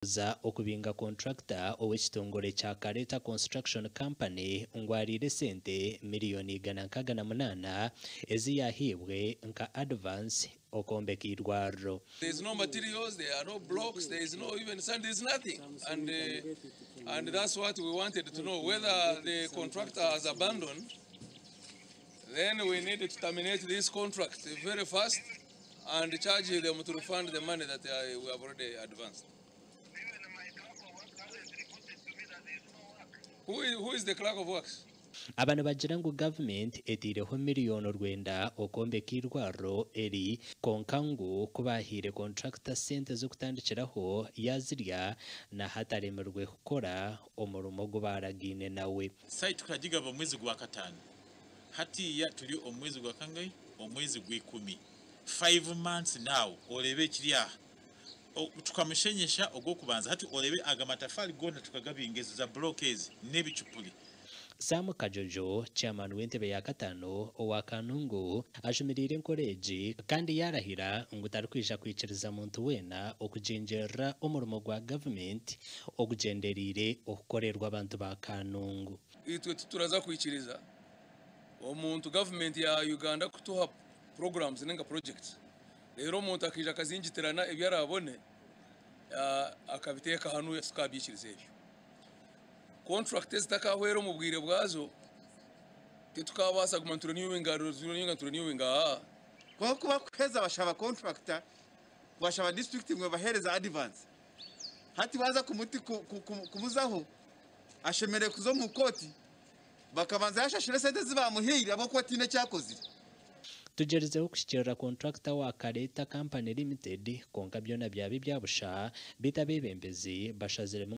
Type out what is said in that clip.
Za okubinga kontrakita ow'ekitongore kya Kareta Construction Company ngu ariire sente miriyoni 168 ezi yaahaibwe nka advance okwombeka eirwariro. There is no materials, there are no blocks, there is no even sand, there is nothing. And, and that's what we wanted to know, whether the contractor has abandoned, then we need to terminate this contract very fast and charge them to refund the money that we have already advanced. Who is the clerk of works? Aba nibagira ngu gavumenti eteireho miriyoni 900 okwombeka eirwariro eri kwonka ngu ku baahaire kontrakita sente z'okutandikiraho yaazirya na hati aremirwe kukora omurimo ogu baaragaine nawe. Site tukagigaba omu mwezi gwa kataano, hatiiya turi omu mwezi gwa kangahi? Omwezi gw'ikumi, 5 months now, oreebe ekiri aha. Tukamushenyesha ogw'okubanza, hati oreebe aga matafaari goona tukagabinga, ezo za block ezi n'ebicupuri. Sam Kajojo, chairman w'entebe ya kataano owa Kanungu, ajumiriire enkora egi kandi yarahira ngu tarikwija kwikiriza muntu weena okugyingyerera omurimo gwa gavumenti ogugyendereire okukorerwa abantu ba Kanungu. Itwe tituraza kwikiriza omuntu, gavumenti ya Uganda kutuha programs ninga projects, rero omuntu akaija akazingitirana ebi arabone akabiteeka hanu, tukabyikiriza ebyo. Contract ezitakahwera omu bwire bwazo, titukabaasa guma niturenewinga, turenewinga, turenewinga. Kuba kuheza bashaba contractor, bashaba district ngo bahereza advance. Hati baza kumuti kumuzaho, ashemereire kuza omu kooti, bakabanza yashashura sente zibamuhaire ahabw'okuba tiine ekyakozire. Tugyerizeho kushikirira kontrakita wa Kareta Company Limited, kwonka byona byaba ebyabusha, beitu abeebembezi bashaziremu.